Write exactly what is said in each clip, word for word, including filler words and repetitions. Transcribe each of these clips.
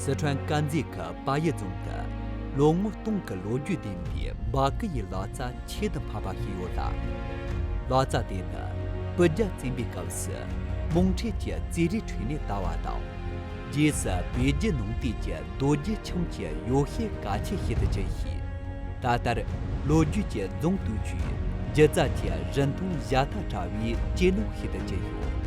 སི་ཁྲོན་དཀར་མཛེས་ཁུལ་པ་ཡི་རྫོང་དུ་ལོ་ངོ་སྟོང་གི་ལོ་རྒྱུས་ལྡན་པའི་འབའ་ཀི་ཡི་ལག་རྩལ་ཆེད་དུ་ཕབ་པ་ཞིག་ཡོད་ལ། ལག་རྩལ་དེ་ནི་སྤུ་རྒྱ་བཙེམས་པའི་སྐབས་སུ་རྨོངས་ཁྲེལ་གྱི་རྩེད་རིགས་ཁྲོད་ནས་དར་བ་དང་། རྗེས་སུ་བོད་བརྒྱུད་ནང་བསྟན་གྱི་རྡོ་རྗེ་འཆང་གི་ཡོ་བྱད་གལ་ཆེ་ཞིག་ཏུ་གྱུར་ཞིང་། ད་ལྟར་ལོ་རྒྱུས་ཀྱི་རྫོང་དུ་ཆུད་སྒྱུ་རྩལ་གྱི་རིན་ཐང་བཞག་ཐབས་བྲལ་བའི་རྩེད་ལུང་ཞིག་ཏུ་གྱུར་ཡོད།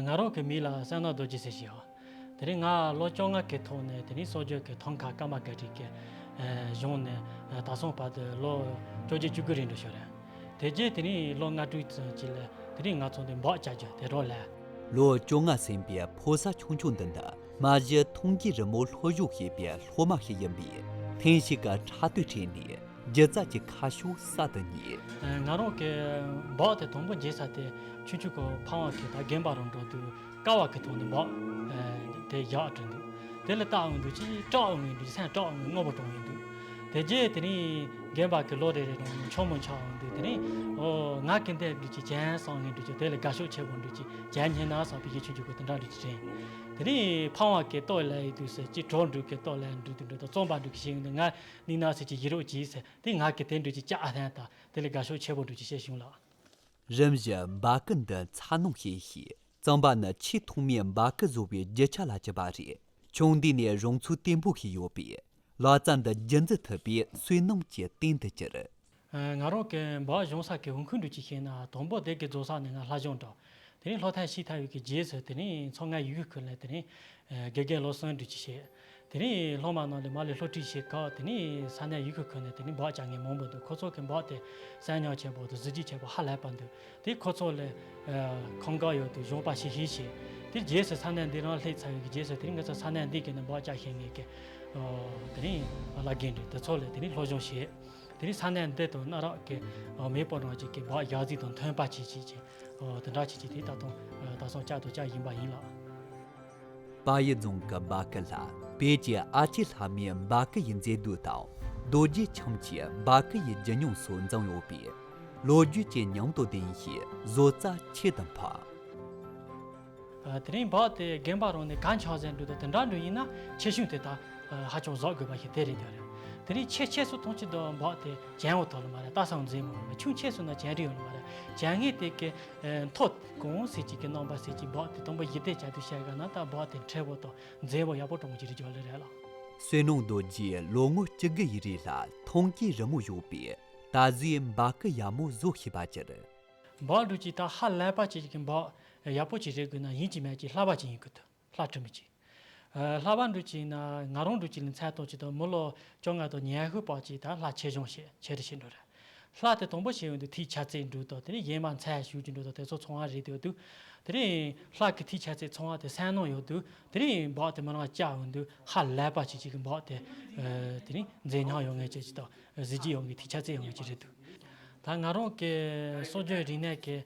ང་རང་གི་མིང་ལ་བསོད་ནམས་རྡོ་རྗེ་ཟེར་ཞིང་། དེ་རིང་ང་ལོ་བཅོ་ལྔ་གི་ཐོག་ནས་དེ་རིང་གསོ་བྱེད་ཀྱི་ཐང་ཁ་ཀརྨ་སྒར་རི་གི་གཞུང་ནས་ད་སོང་བར་དུ་ལོ་བཅོ་བརྒྱད་བཅུ་དགུ་རིང་འགྲོ་ཞོར་རེད། དེ་རྗེས་དེ་རིང་ལོ་ལྔ་དྲུག་ཙམ་ཅིག་ལ་དེ་རིང་ང་ཚོ་འདི་འབག་བཅའ་རྒྱུ་དེ་རོགས་ལས། ལོ་བཅོ་ལྔ་ཟིན་པའི་ཕོ་གསར་ཆུང་ཆུང་འདི་འདི་མ་གཞི་མཐོང་གི་རི་མོ་ལྷོ་བཞུགས་ཞེས་པའི་སློབ་མ་ཞིག་ཡིན་པས། ཐེངས་ཤིག་གི་ཕྲག་དོག་ཁྲིད་ནས་སྒྱུ་རྩལ་གྱི་ཁ་ཕྱོགས་གསར་དུ་རྙེད། ང་རང་གི་འབག་དེ་དང་པོ་འབྱེད་ས་དེ་ཆུང་ཆུང་གི་ཕ་ཝང་གི་ད་རྒན་པ་རང་འགྲོ་དུས་ཀ་བ་གི་ཐོག་ནས་འབག་དེ་བཞག་བྲིས་འདུག་དེ་ལ་བལྟ་འོང་དུས་ཅི་སྐྲག་འོང་ངེས་འདུག་སེམས་སྐྲག་འོང་ངེས་དངོས་པོ་གྲོངས་ཡིན་འདུག་དེ་རྗེས་དེ་རིང་རྒན་པ་གི་ལོ་རེ་རེ་རང་ཆུང་མོ་ཆགས་འོང་དུས་དེ་རིང་ཨོ་ང་གི་འདི་འདྲ་ཅིག་བྱས་སོང་ངེས་འདུག་ཅིག་དེ་ལ་དགའ་ཕྱོགས་ཆེ་པོ་འདུག་ཅིག་བྱས་ཉན་ན་བསམ་པའི་ཡིད་ཆེས་འཇུག་པའི་དེ་འདྲ་འདུག་ཅིག་དྲན། དེ་རིང་ཕ་ཝང་གི་ལྟོ་ལ་ཡི་དུས་སུ་ཅི་གྲོགས་འགྲོ་གི་ལྟོ་ལ་འགྲོ་དུས་འགྲོ་དང་རྩོམ་པ་འགྲོ་གི་ཞིག་འདི་ང་ནི་ན་སི་ཅི་ཡི་རོགས་གྱིས་ཟེར་དེ་ང་གི་དེ་འགྲོ་ཅི་ཅག་ཨ་ལན་དང་དེ་ལ་དགའ་ཕྱོགས་ཆེ་པོ་འགྲོ་ཅི་བཤད་བྱུང་ལགས། རིམ་བཞིན་འབའ་ཀི་འདི་འཚར་སྣང་བྱེད་ཞིང་། རྩོམ་པ་ནི་ཆེས་ཐོག་མའི་འབའ་ཀི་བཟོ་བའི་རྒྱུ་ཆ་ལ་གྱུར་པ་རེད། ཆུང་དུས་ནས་རང་ཚུགས་བརྟན་པོ་ཞིག་ཡོད་པས། ལག་རྩལ་འདི་རྒྱུན་འཛིན་ཐུབ་པའི་བསོད་ནམས་ཀྱི་རྟེན་དུ་གྱུར། ང་རང་གི་འབག་གཞུང་ས་གི་འོས་ཁུངས་འགྲོ་ཅིག་བཤད་ན་དང་པོ་དེ་གི་རྫོང་ས་ནས་ང་ལྷ་ལྗོངས་འགྲོ། དེ་རིང་སློབ་ཐོན་ཤེས་ཐར་བའི་གི་རྗེས་སུ་དེ་རིང་མཚོ་སྔོན་ཡུལ་ཤུལ་ཁུལ་ལ་དེ་རིང་དགེ་རྒན་ལོ་གསུམ་འགྲོ་ཅིག་བཤད། དེ་རིང་སློབ་མ་རྣམས་ལ་མ་ལས་སློབ་ཁྲིད་བྱེད་སྐབས་དེ་རིང་ས་གནས་ཡུལ་ཤུལ་ཁུལ་ནས་དེ་རིང་འབག་བཅའ་མཁན་མང་པོ་འདུག་ཁོ་ཚོ་གི་འབག་དེ་གསན་མྱོང་ཆེན་པོ་དང་གཟི་བརྗིད་ཆེན་པོ་ཧ་ལས་པ་འདུག་དེ་ཁོ་ཚོ་ལ་ཁང་ག་ཡོད་དུ་གཞོགས་པ་ཞིག་ཞིག་བྱས། དེ་རྗེས་སུ་ས་གནས་འདི་རང་སླེབས་ཚར་བའི་གི་རྗེས་སུ་དེ་རིང་ང་ཚོ་ས་གནས་འདི་གི་ནས་འབག་བཅའ་ཤེས་མཁན་གི་དེ་རིང་བླ་རྒན་འདྲ་དེ་ཚོ་ལ་དེ་རིང་སློབ་སྦྱོང་བྱས། དེ་རིང་ས་གནས་འདི་དང་གནའ་རབས་ཀྱི་མེས་པོ་རང་ཅིག་གི་འབག་ཡག་ཟིག་དང་མཐུན་པ་བྱེད་ཅིག་ཅིག་དེ་འདྲ་བྱེད་ཅིག་དེ་ད་དུང་ད་སོང་བཅའ་དང་བཅའ་ཡིན་པ་ཡིན་ལགས། པ་ཡི་རྫོང་གི་འབའ་ཀི་ལ་བོད་ཀྱི་ཨ་ཅེ་ལྷ་མོའི་འབའ་ཀི་ཡི་མཛེས་སྡུག་དང་རྡོ་རྗེ་འཆང་གི་འབའ་ཀི་ཡི་ལྗིད་མྱོང་སོགས་འཛོམས་ཡོད་པས། ལོ་རྒྱུས་ཀྱི་ཉམས་དང་ལྡན་ཞིང་བཟོ་རྩལ་ཆེད་དུ་འཕགས། དེ་རིང་འབག་དེ་རྒན་པ་རང་ནས་གང་ཆགས་ཟེར་འགྲོ་དང་དེ་འདྲ་འགྲོ་ཡིན་ན་ཆེ་ཆུང་དེ་དག་ཧ་ཅང་བཟོ་དགོས་པ་ཞིག་དེ་རེད་འདོད་རེད། དེ་རིང་ཆེ་ཆེ་སུ་གཏོང་ཆེད་དུ་འབག་དེ་གྱོན་འོ་ཐོག་ལ་མ་རེད། ལྟ་སང་མཛེས་མོ་རེད། ཆུང་ཆེ་སུ་ན་གྱོན་རིགས་ཡོད་ལ་མ་རེད། གྱོན་ངེས་དེ་གི་མཐོ་གང་ཟེར་གྱི་གི་རྣམ་པ་ཟེར་གྱི་འབག་དེ་དང་པོ་ཡིད་བདེ་བྱ་དུ་བཤད་ག་ན་ད་འབག་དེ་མཁྲེགས་པོ་དང་མཛེས་པོ་ཡག་པོ་གྲོང་གི་རི་རྒྱ་ལ་རེད་ལ། བསོད་ནམས་རྡོ་རྗེས་ལོ་ངོ་བཅུ་དགུ་ཡི་རིང་ལ་མཐོང་གི་རི་མོ་བཞུགས་པས་ད་གཟོད་འབའ་ཀི་ཡག་མོ་བཟོ་ཤེས་པ་གྱུར། འབག་འགྲོ་ཅིག་ད་ཧ་ལས་པ་ཅིག་གི་འབག་ཡག་པོ་ཅིག་རེད་དགོས་ན་ཡིན་གཅིག་མིན་གཅིག་ལྷ་པ་ཅིག་ཡིན་དགོས་ཐུབ། ལྷ་ཁྲིམས་ཀྱི། ལྷ་པ་འགྲོ་ཅིག་ན་ང་རང་འགྲོ་ཅིག་ལ་མཚན་གཏོང་ཅིག་དང་མི་ལོ་བཅོ་ལྔ་དང་ཉི་ཤུ་བར་ཅིག་ད་ལྷ་ཆེ་སྦྱོང་བྱེད་ཆེ་རེ་བྱེད་འགྲོ་རེད། ལྷ་དེ་དང་པོ་བྱེད་ཡོང་དུས་ཐིག་ཆ་ཚད་འགྲོ་དང་དེ་ནས་གཞན་མ་མཚན་ཞུགས་ཀྱི་འགྲོ་དང་དེ་ཚོ་ཚོང་བ་རེད་དུ་འདུག་དེ་རིང་ལྷ་གི་ཐིག་ཆ་ཚད་ཚོང་བ་དེ་སེམས་ནང་ཡོད་དུས་དེ་རིང་འབག་དེ་མི་རང་བཅའ་ཡོང་དུས་ཧ་ལས་པ་ཅིག་ཅིག་གི་འབག་དེ་དེ་རིང་མཛེས་ཉམས་ཡོད་ངེས་ཅིག་ཅིག་དང་གཟི་བརྗིད་ཡོད་ངེས་ཐིག་ཆ་ཚད་ཡོད་ངེས་ཅིག་རེད་འདུག་ད་ང་རང་གི་སྲོལ་རྒྱུན་རིག་གནས་ཀྱི་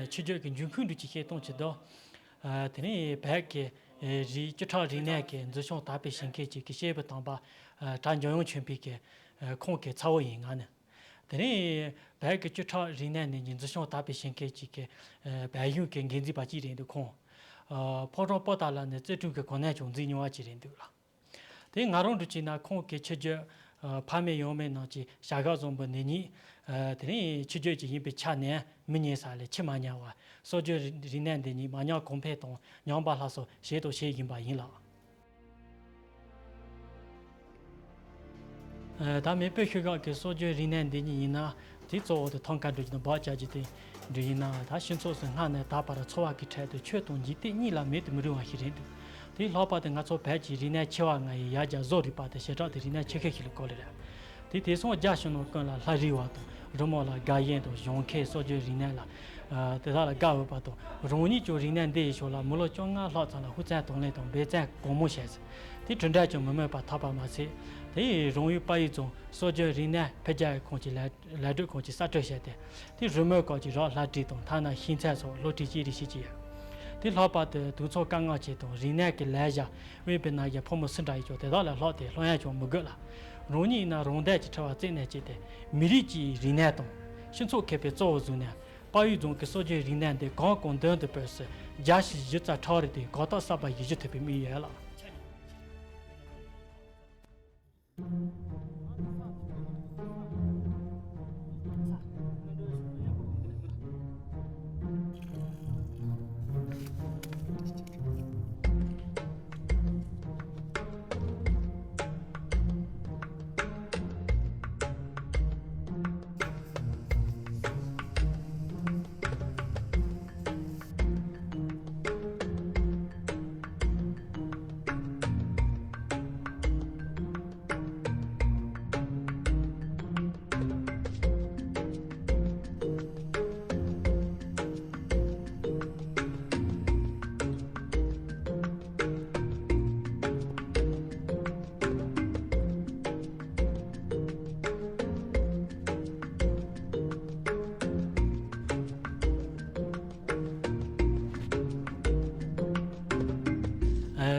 ཆོས་བརྒྱུད་ཀྱི་འབྱུང་ཁུངས་འགྲོ་ཅིག་བཤད་སྟངས་ཅིག་དང་། དེ་ནས་བོད་ཀྱི་རིགས་བཅུ་ཕྲག་རིག་གནས་ཀྱི་མཛེས་ཤིང་དག་པའི་ཞིང་ཁམས་ཅིག་གི་སྐྱེས་བུ་དམ་པ་གྲྭ་འཇམ་དབྱངས་ཆོས་འཕེལ་གྱི་ཁོང་གི་ཚ་བོ་ཡིན་ང་ནི། དེ་ནས་བོད་ཀྱི་བཅུ་ཕྲག་རིག་གནས་ནི་མཛེས་ཤིང་དག་པའི་ཞིང་ཁམས་ཅིག་གི་བལ་གཞུང་གི་འགན་འཛིན་པ་གཅིག་རེད་འདུག་ཁོང་ཕོ་བྲང་པོ་ཏཱ་ལ་ནས་རྩིས་སྤྲོད་ཀྱི་གོ་གནས་ཀྱང་འཛིན་མྱོང་བ་ཅིག་རེད་འདུག་ལ། དེ་ང་རང་འགྲོ་ཅིག་ན་ཁོང་གི་ཆོས་བརྒྱུད་ཕ་མེས་ཡང་མེས་ནང་གི་བྱ་དགའ་བཟང་པོ་ནི་ཉིད་དེ་རིང་ཆོས་བརྒྱུད་ཅིག་ཡིན་པའི་ཆ་ནས་མི་ཉན་ས་ལས་ཁྱི་མ་ཉན་བ་སྲོལ་རྒྱུན་རིག་གནས་འདི་ཉིད་མ་ཉམས་གོང་འཕེལ་དང་ཉམས་པ་སླར་གསོ་བྱས་དང་བྱེད་བཞིན་པ་ཡིན་ལགས། ད་མེས་པོ་ཤུལ་བཞག་གི་སྲོལ་རྒྱུན་རིག་གནས་འདི་ཉིད་ཡིན་ན། དེ་གཙོ་བོ་དེ་ཐང་ཀ་འགྲོ་རྒྱུ་དང་འབག་བཅའ་རྒྱུ་དེ་འདྲ་ཡིན་ན་ད་སྤྱི་ཚོགས་སུ་སྔར་ནས་ད་བར་འཚོ་བ་གི་ཁྲོད་དུ་ཆོས་དང་འཇིག་རྟེན་གཉིས་ལ་མེད་དུ་མི་རུང་བ་ཞིག་རེད་འདུག་དེའི་ལྷག་པར་དུ་ང་ཚོ་བོད་ཀྱི་རིག་གནས་ཆེ་བ་ལྔ་ཡི་ཡ་གྱལ་བཟོ་རིག་པ་དེ་བྱེ་བྲག་དེ་རིག་གནས་ཆེ་ཤོས་ཤིག་ལ་གོ་ལེ་རེད། དེ་དེང་སང་རྒྱ་ཕྱི་ནང་ཀུན་ལ་ལྷ་རིས་པ་དང་རི་མོ་ལ་དགའ་ཡན་དང་གཞོན་སྐྱེས་སྲོལ་རྒྱུན་རིག་གནས་ལ་དེ་དག་ལ་དགའ་འོས་པ་དང་རང་ཉིད་ཀྱང་རིག་གནས་འདི་ཡི་ཕྱོགས་ལ་མི་ལོ་བཅོ་ལྔ་ལྷག་ཙམ་ལ་ཧུར་བརྩོན་དང་ལེན་དང་འབད་བརྩོན་གང་མང་བྱས་ཟིན། དེ་གྲུབ་འབྲས་ཀྱང་མི་སྨོས་པ་ཐོབ་པ་མ་ཟད། དེ་ཡི་རང་ཡུལ་དཔལ་ཡུལ་རྫོང་སྲོལ་རྒྱུན་རིག་གནས་འཕེལ་རྒྱས་ཁང་གི་ལས་ལས་སྒྲུབ་ཁང་གིས་གསར་སྤྲོད་བྱས་ཏེ། དེ་རི་མོའི་སྐོར་གྱི་རགས་ལྷ་བྲིས་དང་ཐ་ན་ཤིང་ཚལ་སོགས་སློབ་ཁྲིད་ཅི་རིགས་ཤིག་བྱས་ཡོད། དེ་ལྷག་པར་དུ་དུས་ཚོད་བཀག་ངལ་ཆེད་དུ་རིག་གནས་ཀྱི་ལས་བྱ་དབེན་པའི་ན་གཞོན་ཕོ་མོ་སུ་འདྲ་ཡིན་ཀྱང་དེ་དག་ལ་ལྷག་སྟེ་སློབ་ཡོན་ཀྱང་མི་དགོས་ལ། རང་ཉིད་ཡིན་ན་རང་འདོད་ཀྱི་འཁྲི་བ་རྩད་ནས་བཅད་དེ་མི་རིགས་ཀྱི་རིག་གནས་དང་སྤྱི་ཚོགས་མཁས་པའི་གཙོ་བོ་བཟུང་ནས། དཔལ་ཡུལ་རྫོང་གི་སྲོལ་རྒྱུན་རིག་གནས་འདི་གང་གང་འདོན་དུ་སྤེལ་སྲོལ་བརྒྱ་ཞེ་བཞི་རྩ་ཕྲག་རེ་དེ་གང་དག་གསར་པ་ཞེ་བཞི་ཐོབ་པའི་དམིགས་ཡུལ་ལགས།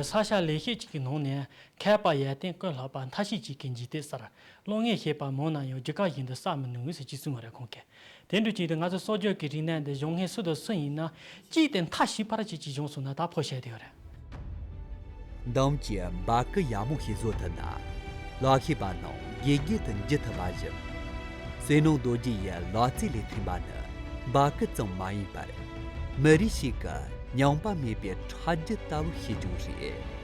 ས་ཆ་ལེ་ཤོད་ཅིག་གི་ནང་ནས་མཁས་པ་ཡར་བསྟན་ཀུན་ལྷག་པ་མཐའ་ཤས་ཅིག་གིས་འཇིག་རྟེན་གསར། གློག་བརྙན་བཤད་པ་མང་ན་ཡང་རྒྱུ་སྐར་བཞིན་དུ་གསར་མི་ནུས་ཟེར་གྱི་གསུངས་པ་རེད་ཁོང་གིས། དེ་འདྲ་བྱས་ཏེ་ང་ཚོ་སྲོལ་རྒྱུན་གྱི་རིག་གནས་འདི་སྦྱོང་མཁན་སུ་དང་སུ་ཡིན་ན་གཅིག་དེ་མཐའ་གཅིག་པར་ཅིག་ཅིག་སྦྱོང་སོང་ན་ད་ཕོ་བཤད་དེ་ཡོད་རེད། འདམ་གྱི་སྦ་ཀི་ཡག་མོ་ཞིག་བཟོ་ཐུབ་ན། ལག་ཤེས་པ་རྣམས་དགེ་རྒྱུ་དུ་འགྱུར་ཐུབ་པ་བཞིན། ཟས་ནོར་རྡོ་རྗེ་ཡི་ལག་རྩལ་ལས་ཐོན་པ་ནི་སྦ་ཀི་ཙམ་མ་ཡིན་པར། མི་རིགས་ཤིག་གི་ཉམས་པ་མེད་པའི་ཕྲ་རྒྱུད་ལྟ་བུ་ཞིག་ཀྱང་རེད།